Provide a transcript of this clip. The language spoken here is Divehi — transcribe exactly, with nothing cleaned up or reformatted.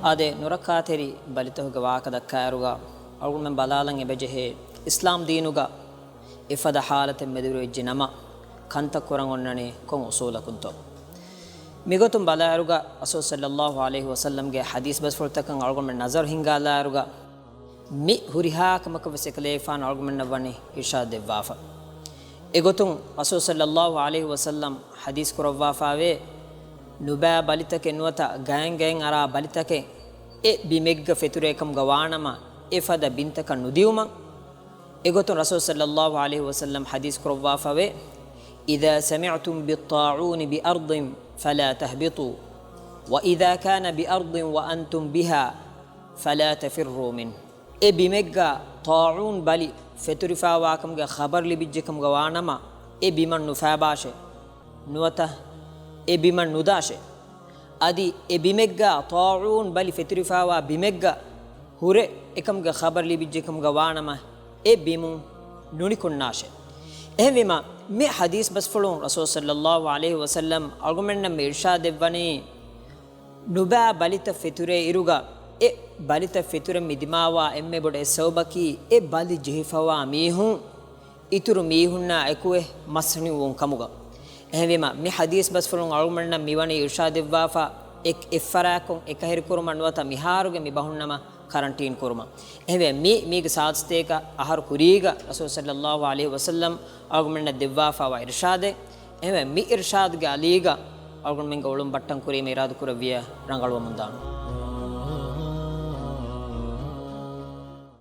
އާދެ، ނުރައްކާތެރި ބަލިތަކުގެ ވާހަކަ ދައްކާއިރުގަ އަޅުގަނޑުމެން ބަލާލަން އެބަޖެހޭ، އިސްލާމް ދީނުގަ އެފަދަ ހާލަތެއް މެދުވެރިވެއްޖެ ނަމަ، ކަންތައް ކުރަން އޮންނަނީ ކޮން އުސޫލަކުންތޯ؟ މިގޮތުން ބަލާއިރުގަ، ރަސޫލު ޞައްލައްލާހު ޢަލައިހި ވަސައްލަމްގެ ޙަދީޘް ބަސްފުޅުތަކަށް އަޅުގަނޑުމެން ނަޒަރު ހިންގާލާއިރުގަ، މި ހުރިހާ ކަމަކަށް ވެސް އެކަލޭގެފާނު އަޅުގަނޑުމެންނަށް ވަނީ އިރްޝާދު ދެއްވާފަ. އެގޮތުން ރަސޫލު ޞައްލައްލާހު ޢަލައިހި ވަސައްލަމް ޙަދީޘް ކުރައްވާފައިވޭ، ނުބައި ބަލިތަކެއް ނުވަތަ ގައިން ގައިން އަރާ ބަލިތަކެއް އެ ބިމެއްގަ ފެތުރޭ ކަމުގަ ވާނަމަ، އެފަދަ ބިންތަކަށް ނުދިއުމަށް. އެގޮތުން ރަސޫލު ޞައްލައްލާހު ޢަލައިހި ވަސައްލަމް ޙަދީޘް ކުރައްވާފައިވޭ، إذا سمعتم بالطاعون بأرض فلا تهبطوا، وإذا كان بأرض وأنتم بها فلا تفروا منه. އެ ބިމެއްގަ ޠާޢޫން ބަލި ފެތުރިފައިވާކަމުގެ ޚަބަރު ލިބިއްޖެކަމުގަ ވާނަމަ، އެ ބިމަށް ނުފާބާށޭ. ނުވަތަ އެ ބިމަށް ނުދާށޭ. އަދި އެ ބިމެއްގަ ޠާޢޫން ބަލި ފެތުރިފައިވާ ބިމެއްގަ ހުރެ އެކަމުގެ ޚަބަރު ލިބިއްޖެކަމުގަ ވާނަމަ، އެ ބިމުން ނުނިކުންނާށޭ. އެހެންވީމަ، މި ޙަދީޘް ބަސްފުޅުން ރަސޫލު ޞައްލައްލާހު ޢަލައިހި ވަސައްލަމް އަޅުގަނޑުމެންނަށް މި އިރްޝާދު ދެއްވަނީ، ނުބައި ބަލިތައް ފެތުރޭ އިރުގަ، އެ ބަލިތައް ފެތުރަން މި ދިމާވާ އެންމެ ބޮޑު އެއް ސަބަބަކީ، އެ ބަލި ޖެހިފަވާ މީހުން އިތުރު މީހުންނާ އެކުވެ މަސް ނިއުވުން ކަމުގަ. އެހެންވީމަ، މި ޙަދީޘް ބަސްފުޅުން އަޅުގަނޑުމެންނަށް މިވަނީ އިރްޝާދު ދެއްވާފަ، އެއް، އެއްފަރާތްކޮށް އެކަހެރިކުރުމަށް ނުވަތަ މިހާރުގެ މި ބަހުންނަމަ ކަރަންޓީން ކުރުމަށް. އެހެންވެ، މި، މީގެ ސާދަ ސަތޭކަ އަހަރު ކުރީގަ ރަސޫލު ޞައްލައްލާހު ޢަލައިހި ވަސައްލަމް އަޅުގަނޑުމެންނަށް ދެއްވާފައިވާ އިރްޝާދެއް. އެހެންވެ، މި އިރްޝާދުގެ އަލީގަ އަޅުގަނޑުމެންގެ އޮޅުން ބައްޓަން ކުރީމަ އިރާދަ ކުރެއްވިޔަ ރަނގަޅުވަމުންދާނެ.